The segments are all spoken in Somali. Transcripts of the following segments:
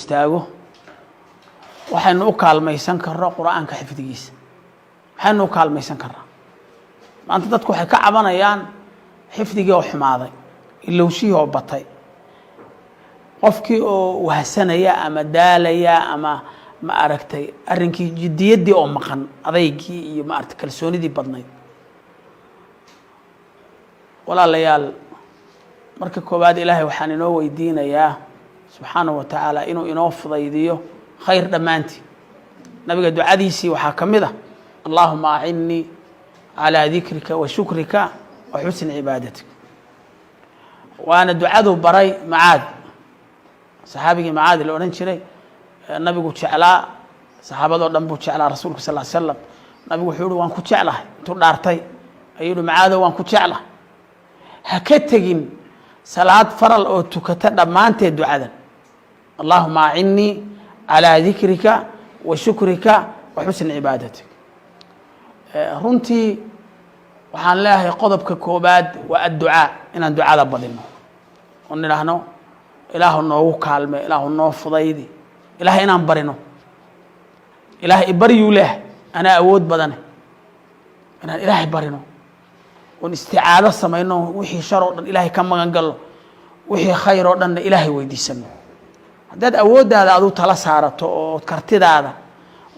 Istaago, waxaynu u kaalmaysan karno Qur-aanka xifdigiisa. Maxaynu u kaalmaysan karnaa? Maanta dadku waxay ka cabanayaan xifdigii oo xumaaday, ilowshihii oo batay, qofkii oo wahsanaya ama daalaya ama, ma aragtay, arrinkii jiddiyaddii oo maqan, adaygii iyo, ma aragtay, kalsoonidii badnayd. Walaalayaal, marka koowaad Ilaahay waxaan inoo weydiinayaa subxaanahu wa tacaala inuu inoo fudaydiyo khayr dhammaantii. Nabiga ducadiisii waxaa ka mid ah: "اللهم أعني على ذكرك وشكرك وحسن عبادتك." Waana ducaduu baray Macaad, saxaabigii Macaadi la odhan jiray. Nabigu jeclaa, saxaabadoo dhan buu jeclaa rasuulku sal l slam. Nabigu wuxuu yihi: "Waan ku jeclahay." Intuu dhaartay ayuu yihi: "Macaado, waan ku jeclahay, ha ka tegin salaad faral oo tukata dhammaanteed ducadan: اللهم أعني على ذكرك وشكرك وحسن عبادتك." Runtii waxaan leeyahay qodobka koobaad waa adducaa, inaan ducada badino oo nidhaahno: "Ilaahu noogu kaalme, Ilaahu noo fudaydi." Ilahay inaan barino, Ilaahay ibaryuu leehay, anaa awood badane. Inaan Ilaahay barino oon isticaado samayno, wixii shar oo dhan Ilaahay ka magan gallo, wixii khayr oo dhanna Ilaahay weydiisano. Haddaad awooddaada aduu tala saarato oo kartidaada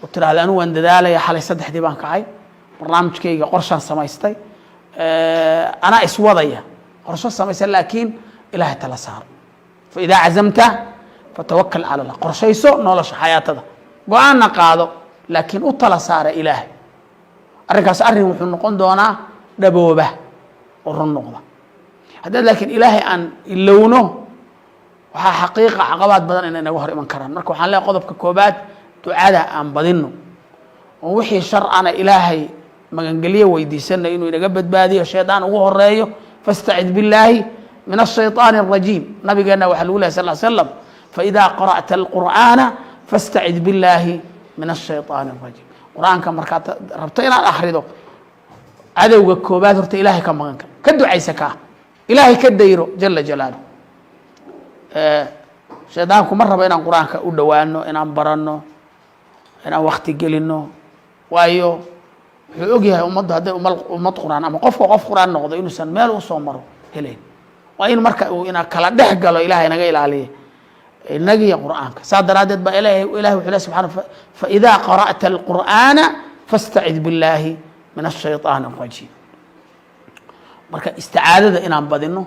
oo tidhahda: "Anigu waan dadaalaya, xalay 3dii baan kacay, barnaamijkayga qorshaan samaystay, anaa iswadaya," qorsho samaysan, laakiin Ilaahay tala saaro. فإذا عزمت فتوكل على الله. Qorshayso nolosha, xayaatada, go-aanna qaado, laakiin u tala saara Ilaahay. Arrinkaas arrin wuxuu noqon doonaa dhabooba oo run noqda. Haddaad laakiin Ilaahay aan ilowno, waxaa xaqiiqa caqabaad badan inay naga hor iman karaan. Marka waxaan leeyahay qodobka koobaad, ducada aan badino oo wixii sharcana Ilaahay magangelyo weydiisana inuu inaga badbaadiyo, shaydaan ugu horeeyo. فاستعذ بالله من الشيطان الرجيم. Nabigeena waxaa lagu lehy sal slam: فإذا قرأت القرآن فاستعذ بالله من الشيطان الرجيم. Qur-aanka markaad rabto inaad akrido, cadowga koobaad horta Ilaahay ka magan kara, ka ducaysa, kaa Ilaahay ka dayro jala jalaalu. Shaydaanku ma rabo inaan Qur-aanka u dhowaano, inaan baranno, inaan wakti gelino, waayo wuxuu og yahay ummaddu hadday ummad Qur-aan ama qofka qof Qur-aan noqdo inuusan meel usoo maro helayn. Waa in marka uu ina kala dhex galo. Ilahay naga ilaaliya inagiyo Qur-aanka. Saa daraaddeed baa Ilahay wuxuu leh subxana: فإذا قرأت القرآن فاستعذ بالله من الشيطان الرجيم. Marka isticaadada inaan badino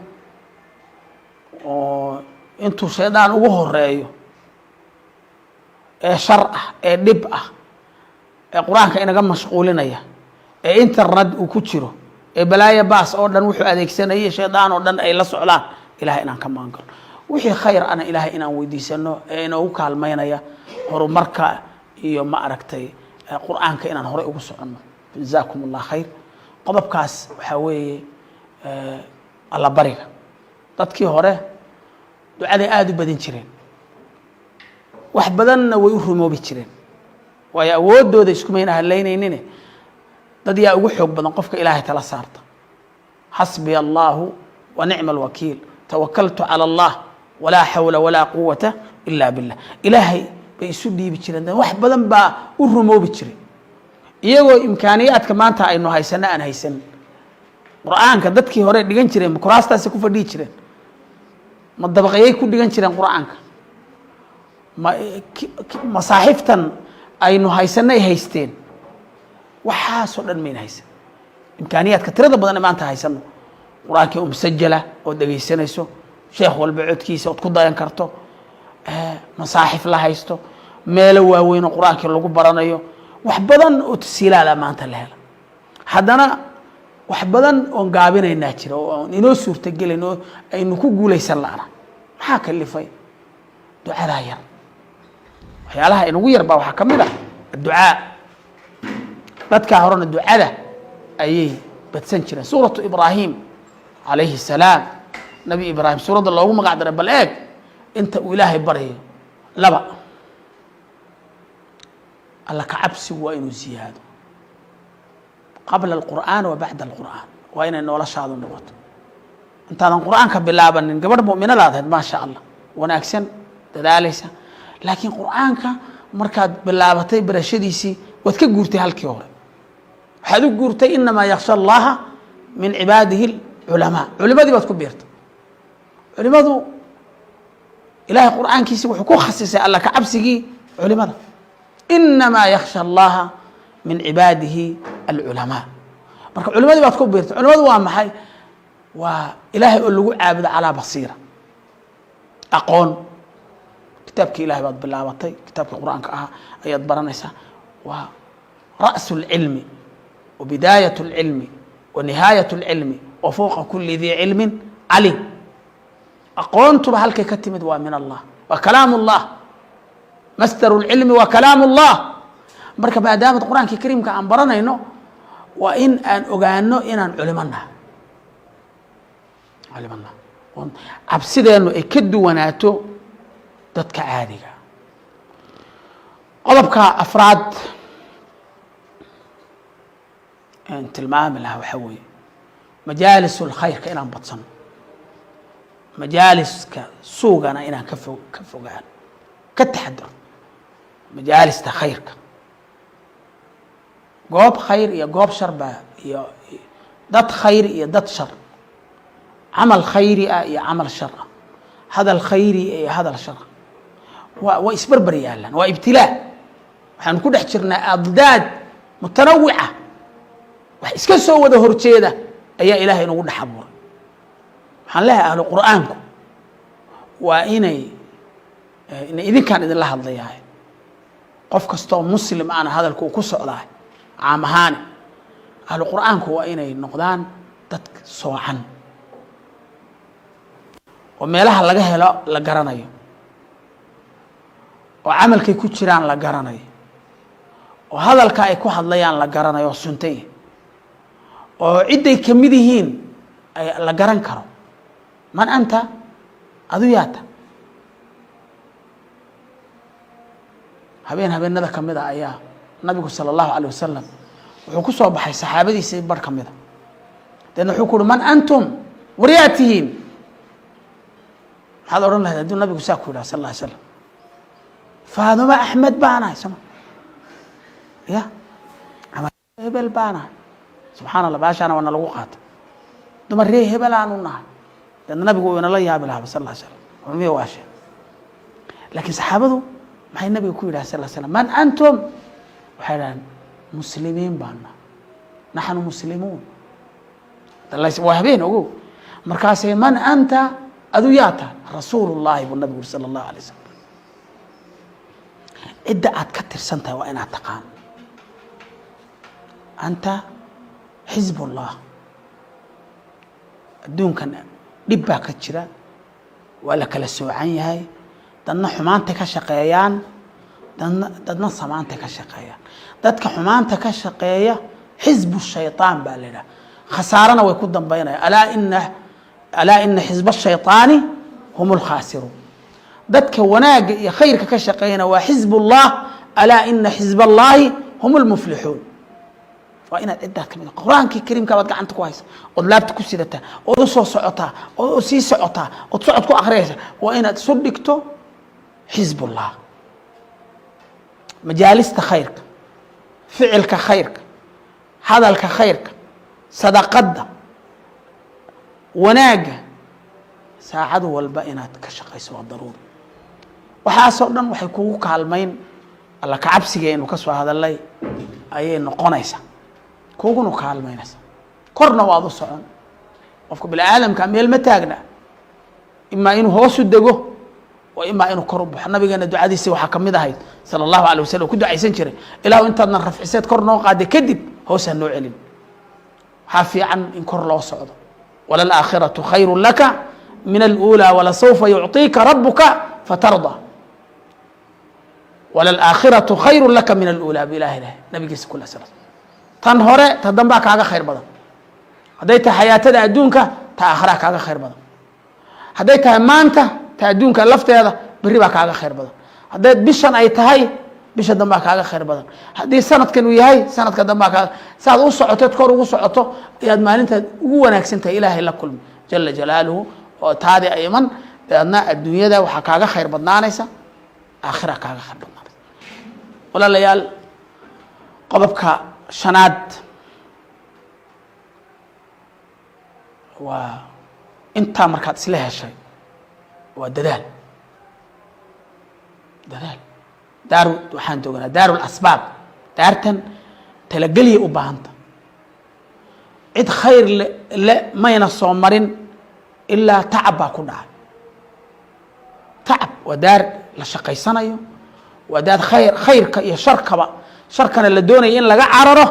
oo intuu shaydaan ugu horeeyo ee shar ah, ee dhib ah, ee Qur-aanka inaga mashquulinaya, ee internet uu ku jiro, ee balaayo baas oo dhan wuxuu adeegsanayay shaydaan oo dhan ay la socdaan, Ilahay inaan ka magan galno. Wixii khayr ana Ilaahay inaan weydiisano ee inoogu kaalmaynaya horumarka iyo, ma aragtay, Qur-aanka inaan horey ugu soconno. جزاكم الله خير. Qodobkaas waxaa weeye Allabariga. Dadkii hore ducaday aada u badin jireen, wax badanna way u rumoobi jireen, waayo awooddooda iskumayna hadlaynaynin. Dad yaa ugu xoog badan? Qofka Ilaahay tala saarta. "حسبي الله ونعم الوكيل، توكلت على الله، ولا حول ولا قوة إلا بالله." Ilaahay bay isu dhiibi jireen, wax badan baa u rumoobi jiray, iyagoo imkaaniyaadka maanta aynu haysano aan haysanin. Qur-aanka dadkii hore dhigan jireen, ma kuraastaasi ku fadhiyi jireen? Ma dabaqyay ku dhigan jireen Qur-aanka? Ma masaaxiftan aynu haysanay haysteen? Waxaasoo dhan mayna haysan. Imkaaniyaadka tirada badan ee maanta haysano, Qur-aankii musajala ood dhegaysanayso, sheekh walba codkiisa ood ku dayan karto, masaaxif la haysto, meelo waaweyn oo Qur-aankii lagu baranayo, wax badan oo tasiilaada maanta la hela, haddana wax badan oon gaabinaynaa jira oo oon inoo suurtagelayn oo aynu ku guulaysan la'na. Maxaa kalifay? Ducadaa yar. Waxyaalaha inagu yar baa waxaa ka mid ah adducaa. Dadkaa horena ducada ayay badsan jireen. Suuratu Ibraahim calayhi salaam, Nabi Ibraahim suuradda loogu magac daray, bal eeg inta uu Ilaahay baryayo. Laba, Alla ka cabsigu waa inuu ziyaado قبل القرآن وبعد القرآن. Waa inay noloshaadu noqoto intaadan Qur'aanka bilaabanin gabadh mu'minadaad ahayd, maasha Allah, wanaagsan, dadaalaysa. Laakiin Qur'aanka markaad bilaabatay barashadiisii, waad ka guurtay halkii hore, waxaad u guurtay inamaa yaksha allaha min cibaadihi culamaa. Culimadii baad ku biirtay. Culimadu Ilahay Qur'aankiisi wuxuu ku khasisay Alla ka cabsigii culimada: inamaa yaksha allaha min cibaadihi alculamaa. Marka culimadii baad ku biirtay. Culimadu waa maxay? Waa Ilaahay oo lagu caabudo calaa basiira, aqoon. Kitaabkii Ilahay baad bilaabatay, kitaabkii Qur'aanka ahaa ayaad baranaysaa. Waa ra'su اlcilmi wa bidaayat اlcilmi wa nihaayat اlcilmi wa fowqa kuli dii cilmin caliim. Aqoontuba halkay ka timid waa min Allah, waa kalaam ullah. Masdar اlcilmi waa kalaam ullah. Marka maadaamad Qur'aankii kariimka aan baranayno, waa in aan ogaano inaan culimo nahay, culimo nahay, cabsideennu ay ka duwanaato dadka caadiga. Qodobka afraad aan tilmaami lahaa waxaa weeye majaalis lkhayrka inaan badsano, majaaliska suugana inaan ka fogaano, ka taxadaro. Majaalista khayrka, goob khayr iyo goob shar baa, iyo dad khayr iyo dad shar, camal khayri ah iyo camal shar ah, hadal khayri iyo hadal shar ah, waa isbarbar yaalaan. Waa ibtilaa. Waxaanu ku dhex jirnaa addaad mutanawica, wax iska soo wada horjeeda ayaa Ilaahay inagu dhex abuuray. Waxaan leeyahay, ahlu Qur'aanku waa inay idinkaan idinla hadlayahay, qof kastoo Muslim ana hadalku uu ku socdahay caam ahaani, ahlu Qur'aanku waa inay noqdaan dad soocan oo meelaha laga helo la garanayo, oo camalkay ku jiraan la garanayo, oo hadalka ay ku hadlayaan la garanayo, oo suntay, oo cidday kamid yihiin la garan karo. Man anta? Adu yaata? Habeen habeenada kamid a ayaa Nabigu sala allahu alayh wasalam wuxuu ku soo baxay saxaabadiisii bar ka mida. Deedna wuxuu ku uhi: "Man antum? Waryaa tihiin?" Maxaad odhan lahayd hadduu Nabigu saa ku yidhaha sal alla ly slam? Faaduma Axmed baanahay, soma ya ama hebel baanahay. Subxana Allah, baashaana waa na lagu qaata, dumar ree hebel aanu nahay. Deedna Nabigu uu inala yaabi lahaba sal alla slam, miya waashe. Laakiin saxaabadu maxay Nabiga ku yidhaha sal slam? "Man antum?" Waxay dhahaan: "Muslimiin baana, naxnu muslimuun." Waa habeen ogow. Markaasay: "Man anta? Adu yaa tahay?" "Rasuul llahi," buu Nabigu uri sala allahu alay wasalam. Cidda aad ka tirsan tahay waa inaad taqaan. Anta xisb ullah. Adduunkan dhib baa ka jira, waa la kala soocan yahay. Dadna xumaantay ka shaqeeyaan, dadna samaantay ka shaqeeyaan. Dadka xumaanta ka shaqeeya xisbu shayطaan baa la yidhaha, khasaarana way ku dambaynayaan. Alaa ina xisba الshayطaani hum اlkhaasiruun. Dadka wanaagga iyo khayrka ka shaqeeyana waa xisb ullah. Alaa ina xisb allahi hum اlmuflixuun. Waa inaad ciddaad kamid. Qur-aankii kariimka baad gacanta ku haysa, ood laabta ku sidataa, ood usoo socotaa, ood sii socotaa, ood socod ku akhriyaysa. Waa inaad isu dhigto xisbullah. Majaalista khayrka, ficilka khayrka, hadalka khayrka, sadaqadda, wanaagga, saacad walba inaad ka shaqayso waa daruuri. Waxaasoo dhan waxay kugu kaalmayn Alla kacabsiga aynu ka soo hadalnay ayay noqonaysaa, kuguna kaalmaynaysa. Korna waad u socon. Qofka bini aadamka meel ma taagna, imaa inuu hoosu dego oo imaa inuu kor u baxo. Nabigeena ducadiisi waxaa kamid ahayd sala allahu alay wasalam, ku ducaysan jiray: "Ilaahu, intaadna rafciseed kor noo qaaday kadib, hoos ha noo celin." Waxaa fiican in kor loo socdo. "Walalaakhiratu khayru laka min alأuulى walasawfa yucطiika rabuka fatarda." "Walalaakhiratu khayru laka min alأuulى," bu Ilahi lahay nabigiisa kula sala. Tan hore, ta dambaa kaaga khayr badan. Hadday tahay xayaatada adduunka, ta aakhiraa kaaga khayr badan. Hadday tahay maanta, ta adduunka lafteeda berri baa kaaga khayr badan. Hadday bishan ay tahay, bisha dambaa kaaga khayr badan. Haddii sanadkan uu yahay, sanadka dambaa kaaga. Saad u socoteed kor ugu socoto ayaad maalintaad ugu wanaagsan tahay Ilaahay la kulmi jala jalaaluhu, oo taadi ay iman. Dabeedna adduunyada waxaa kaaga khayr badnaanaysa. Aakhira kaaga khayr badnaanaysa. Walaalayaal, qodobka shanaad waa intaa markaad isla heshay, waa dadaal, dadaal. Daaru waxaan joognaa daaru lasbaab. Daartan talageliyay u baahanta. Cid khayr le le mayna soo marin ilaa tacab baa ku dhacay. Tacab waa daar la shaqaysanayo, waa daar khayr, khayrka iyo sharkaba, sharkana la doonaya in laga cararo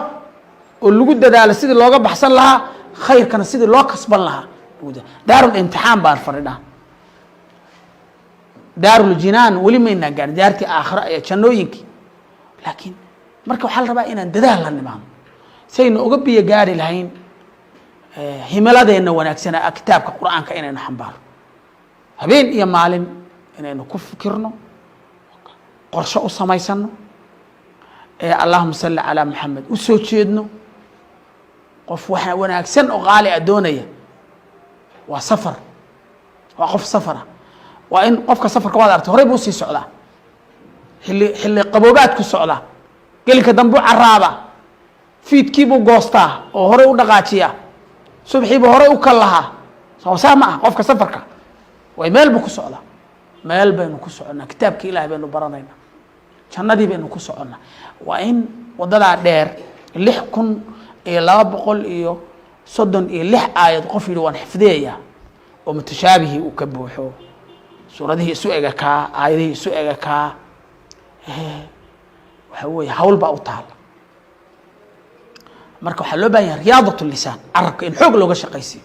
oo lagu dadaalo sidii looga baxsan lahaa, khayrkana sidii loo kasban lahaa. Daarulimtixaan baan fadhidhaa. Daaruljinaan weli maynaan gaarin, daartii aakhiro ee jannooyinkii. Laakiin marka waxaa la rabaa inaan dadaal la nimaano saynu uga biyo gaari lahayn himiladeenna wanaagsana, kitaabka Qur-aanka inaynu xambaarno, habeen iyo maalin inaynu ku fikirno, qorshe u samaysano, allahuma salli calaa Maxamed, u soo jeedno. Qof waxa wanaagsan oo qaali a doonaya waa safar, waa qof safara. Waa in qofka safarka waad aragtay, horey buu usii socdaa, xilli xilli qaboobaadku socdaa, gelinka dambuu caraaba, fiidkiibuu goostaa oo horey u dhaqaajiyaa, subxiibuu horey u kallahaa. Soo saa ma ah? Qofka safarka way meel buu ku socdaa. Meel baynu ku soconnaa, kitaabka Ilahay baynu baranaynaa, jannadii baynu ku soconnaa. Waa in waddadaa dheer, 6236 aayad qof yidhi waan xifdiyayaa, oo mutashaabihii uu ka buuxo, suuradihii isu egakaa, aayadihii isu egakaa, waxa weeye hawl baa u taala. Marka waxaa loo baahan yahay riyaadat lisaan, carabka in xoog looga shaqaysiiyo,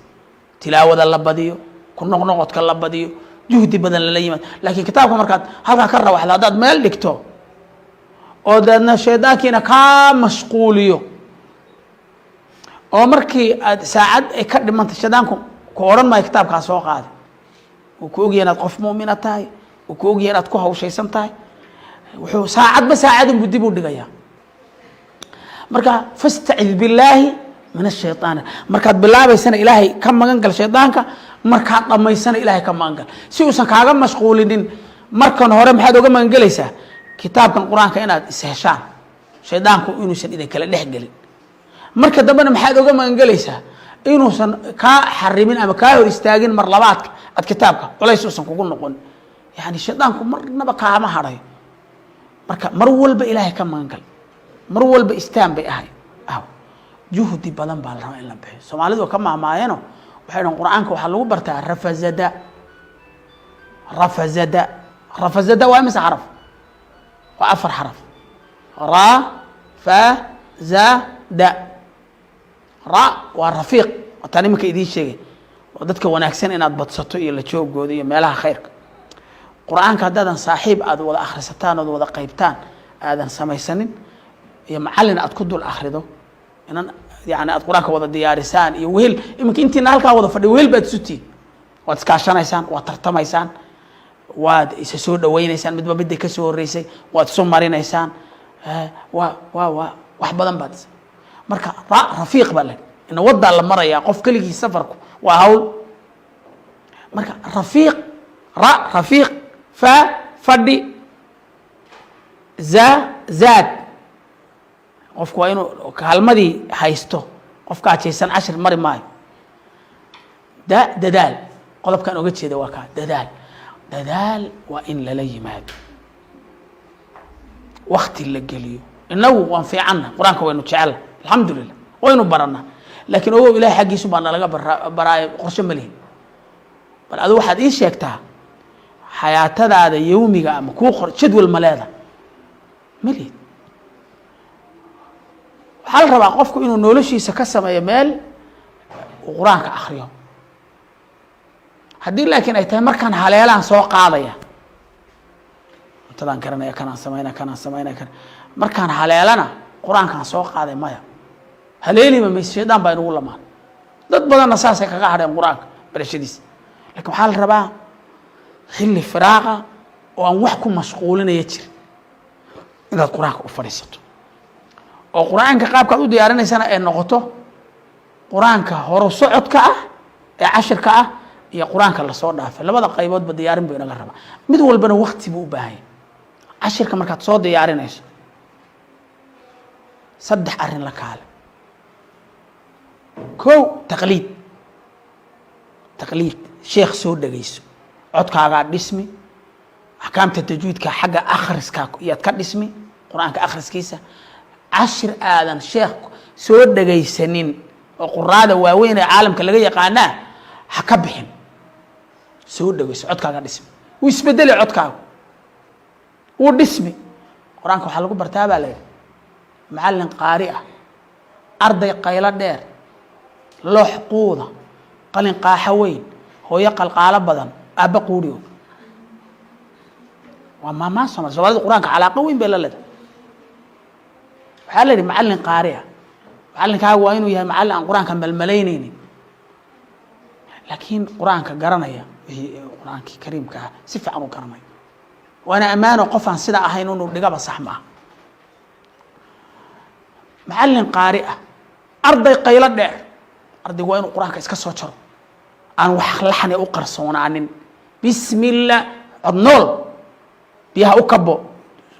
tilaawada la badiyo, ku noqnoqodka la badiyo, juhdi badan lala yimaado. Laakiin kitaabka markaad halkaa ka rawaxdo, haddaad meel dhigto oo deedna shaydaankiina kaa mashquuliyo, oo markii aad saacad ay ka dhimantay, shaydaanku ku odhan maayo kitaabkaa soo qaada. Uu ku ogyahay inaad qof mu'mina tahay, uu ku ogyahay inaad ku hawshaysan tahay. Wuxuu saacadba saacadunbuu dib u dhigayaa. Marka fastacid billaahi min ashaytaan. Markaad bilaabaysana Ilaahay ka magan gal shaydaanka, markaad dhammaysana Ilaahay ka magan gal, si uusan kaaga mashquulinin. Markan hore maxaad oga magan gelaysaa? Kitaabkan Qur-aanka inaad isheshaan, shaydaanku inuusan idin kala dhex gelin. Marka dambena maxaad oga magan gelaysaa? Inuusan kaa xarimin ama kaa hor istaagin mar labaadka aad kitaabka culays uusan kugu noqon. Yani shaydaanku marnaba kaama hadhayo. Marka mar walba Ilaahay ka magan gal, mar walba istaan bay ahay. Aw juhdi badan baa la rabaa in la bixiyo. Soomaalidu waa ka maahmaayeeno, waxay dhahan Qur-aanka waxaa lagu bartaa rafazada, rafazada, rafazada. Waa imise xaraf? Waa afar xaraf: ra, fa, za, da. Ra waa rafiiq, wataan iminka idiin sheegay, waa dadka wanaagsan inaad badsato iyo la joogooda iyo meelaha khayrka. Qur-aanka haddaadan saaxiib aad wada akhrisataan ood wada qaybtaan aadan samaysanin, iyo macallin aad ku dul akhrido, inan yani aad Qur-aanka wada diyaarisaan, iyo wehel, iminka intiina halkaa wada fadhiya wehel baad isutiin, waad iskaashanaysaan, waad tartamaysaan, waad isa soo dhawaynaysaan, midba midday ka soo horreysay waad isu marinaysaan. Waa wax badan baad. Marka ra rafiiq baa la ina waddaa la marayaa, qof keligii safarku waa hawl. Marka rafiiq, ra rafiiq, fa fadhi, za zaad. Qofku waa inuu kaalmadii haysto. Qofka ajaysan cashir mari maayo. Da dadaal, qodobkaan oga jeeda waa kaa dadaal. Dadaal waa in lala yimaado, wakti la geliyo. Inagu waan fiicanna, Qur-aanka waynu jecella, alxamdu lilah, waynu baranaa. Laakiin ogow, Ilahay xaggiisu baa nalaga baraayo, qorshe ma lihin. Bal adigu waxaad ii sheegtaa, xayaatadaada yawmiga ama kuu qor jadwal ma leeda? Ma lihid. Waxaa la rabaa qofku inuu noloshiisa ka sameeyo meel uu Qur-aanka akriyo. Haddii laakiin ay tahay markaan haleelaan soo qaadaya, cuntadaan karanaya, kanaan samaynaya, kanaan samaynaya, kan markaan haleelana Qur-aankaan soo qaaday, maya, haleeliba mayse. Shaydaan baa inugu lamaan. Dad badanna saasay kaga hadheen Qur-aanka barashadiisa. Lakin waxaa la rabaa xilli firaaqa oo aan wax ku mashquulinaya jirin inaad Qur-aanka u fadhiisato, oo Qur-aanka qaabkaad u diyaarinaysana ay noqoto Qur-aanka horu socodka ah ee cashirka ah iyo Qur-aanka lasoo dhaafay. Labada qayboodba diyaarin buu inaga rabaa, mid walbana wakti buu u baahan yahay. Cashirka markaad soo diyaarinayso, saddex arrin la kaale. Kow, taqliid. Taqliid, sheekh soo dhegayso, codkaagaa dhismi, axkaamta tajwiidka xagga akhriska iyaad ka dhismi, Qur-aanka akhriskiisa. Cashir aadan sheekh soo dhegaysanin oo quraada waaweyn ee caalamka laga yaqaanaa ha ka bixin. Soo dhegayso, codkaagaa dhismi, wuu isbedeli, codkaagu wuu dhismi. Qur-aanka waxaa lagu bartaa, baa la yidhi, macallin qaari ah, arday qaylo dheer, loox quuda, qalin qaaxo weyn, hooyo qalqaalo badan, aabba quuri og. Waa maamaa Somal. Soomaalida Qur-aanka calaaqo weyn bay la leedahay. Waxaa la yidhi macallin qaari ah, macallinkaagu waa inuu yahay macallin aan Qur-aanka malmalaynaynin, laakiin Qur-aanka garanaya, wixii Qur-aankii kariimka ah si fiican u garanaya. Waana ammaano, qof aan sidaa ahayn inuu dhigaba sax ma ah. Macallin qaari ah, arday qaylo dheer, ardaygu waa inuu Qur-aanka iska soo jaro, aan wax laxni u qarsoonaanin. Bismi illah, cod nool, biyaha u kabo,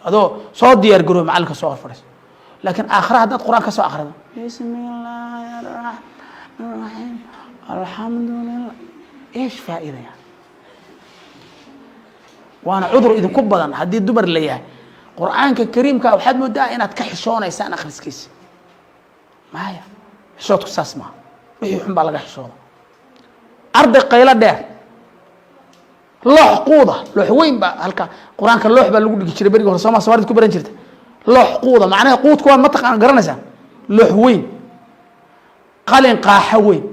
adoo soo diyaar garooy, macallinka soo hor fadhiiso. Laakiin aakhira haddaad Qur-aan ka soo akhrido, bismi illaahi araxmaan raxiim, alxamdu lilah, eesh faa'iidaya? Waana cudur idinku badan haddii dumar la yahay. Qur-aanka kariimka waxaad moodaa inaad ka xishoonaysaan akhriskiisa. Maya, xishoodku saas maaha, wixii xun baa laga xishooda. Arday qaylo dheer, loox quuda, loox weyn baa halka Qur-aanka loox baa lagu dhigi jiray berigi hore, sooma? Soomaalida ku baran jirta loox quuda. Macnaha quudku waa mataqaan, garanaysaa? Loox weyn, qalin qaaxo weyn,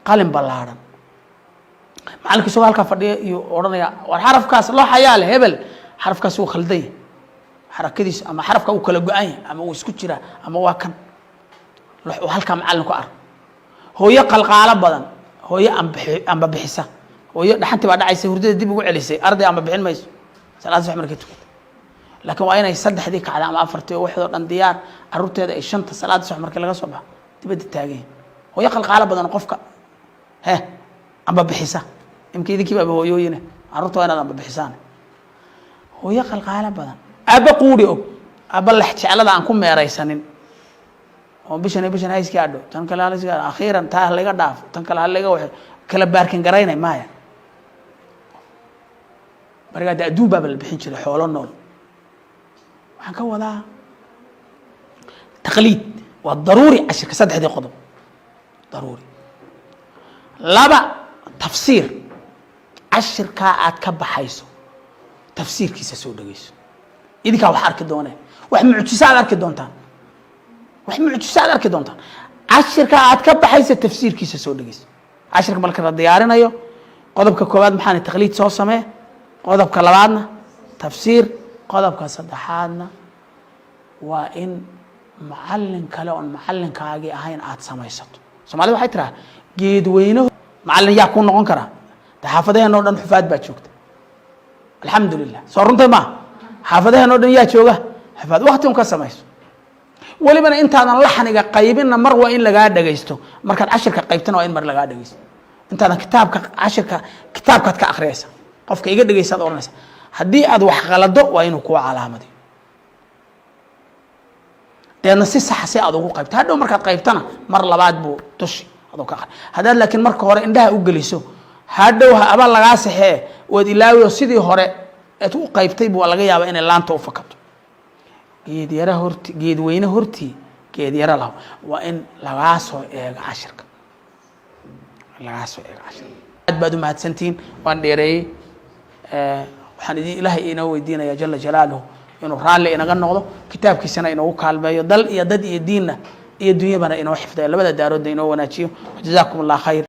qalin ballaadhan. Macallinka isagoo halkaa fadhiya iyo odhanaya, war xarafkaas loox ayaa leh, hebel, xarafkaas wuu khaldan yahay xarakadiisu, ama xarafka uu kala go-an yahay, ama uu isku jiraa, ama waa kan loox uu halkaa macallin ku arko. Hooyo qalqaalo badan, hooyo amba bixisa, hooyo dhaxantii baa dhacaysa, hurdada dib ugu celisay, arday amba bixin mayso salaad subax markay tukata. Laakiin waa inay 3dii kacda ama 4tii oo waxdoo dhan diyaar, carruurteeda ay 5ta salaada subax markii laga soo baxo dibadda taagan yahin. Hooyo qalqaalo badan, qofka he amba bixisa. Imka idinkii baaba hooyooyine, carruurta waa inaad amba bixisaan. Hooyo qalqaalo badan, aabba quuri og, aabba lex jeclada aan ku meeraysanin oo bishan bishan hayski adho, tan kale haliska, akhiiran taa halaga dhaafo, tan kale halaga wa kala baarkin garaynay. Maya, barigaa de adduun baaba la bixin jiray, xoolo nool. Waxaan ka wadaa, taqliid waa daruuri cashirka, saddexdii qodob daruuri. Laba, tafsiir. Cashirkaa aad ka baxayso tafsiirkiisa soo dhegeyso. Idinkaa wax arki doonee, wax mucjiso aad arki doontaan, wax mucjiso aad arki doontaan. Cashirka aad ka baxaysa tafsiirkiisa soo dhegeyso. Cashirka marka la diyaarinayo, qodobka koowaad maxaan? Taqliid soo samee. Qodobka labaadna tafsiir. Qodobka saddexaadna waa in macallin kale oon macallinkaagii ahayn aada samaysato. Soomaalida waxay tiraa, geedweynahu macallin yaa kuu noqon karaa? De xaafadaheen oo dhan xufaad baa joogta, alxamdu lilah. Soo runtay maaha? Xaafadaheen oo dhan yaa jooga? Xufaad. Wakti un ka samayso. Welibana intaadan laxniga qaybinna mar waa in lagaa dhegaysto, markaad cashirka qaybtana waa in mar lagaa dhegaysto. Intaadan kitaabka cashirka kitaabkaad ka akhriyaysa, qofka iga dhegaysaad odhanaysa. Haddii aad wax qalado, waa inuu kuu calaamadiyo, deedna si saxa si aad ugu qaybto. Hadhow markaad qaybtana mar labaad buu tushi adoo ka aqri. Haddaad laakiin marka hore indhaha u geliso, hadhow ha aba lagaa saxee, waad ilaawiyo, sidii hore eed u qaybtay buu laga yaaba inay laanta u fakato. Geedyara horti, geedweyne hortii geedyara laho. Waa in lagaa soo eego cashirka, lagaa soo eego cashirka. Aad baad u mahadsantihiin, waan dheereeyey. Waxaan idin Ilaahay inoo weydiinaya jala jalaaluhu inuu raalli inaga noqdo, kitaabkiisana inoogu kaalmeeyo, dal iyo dad iyo diinna iyo dunyabana inoo xifdayo, labada daaroodna inoo wanaajiyo. Jazaakum Allah khayr.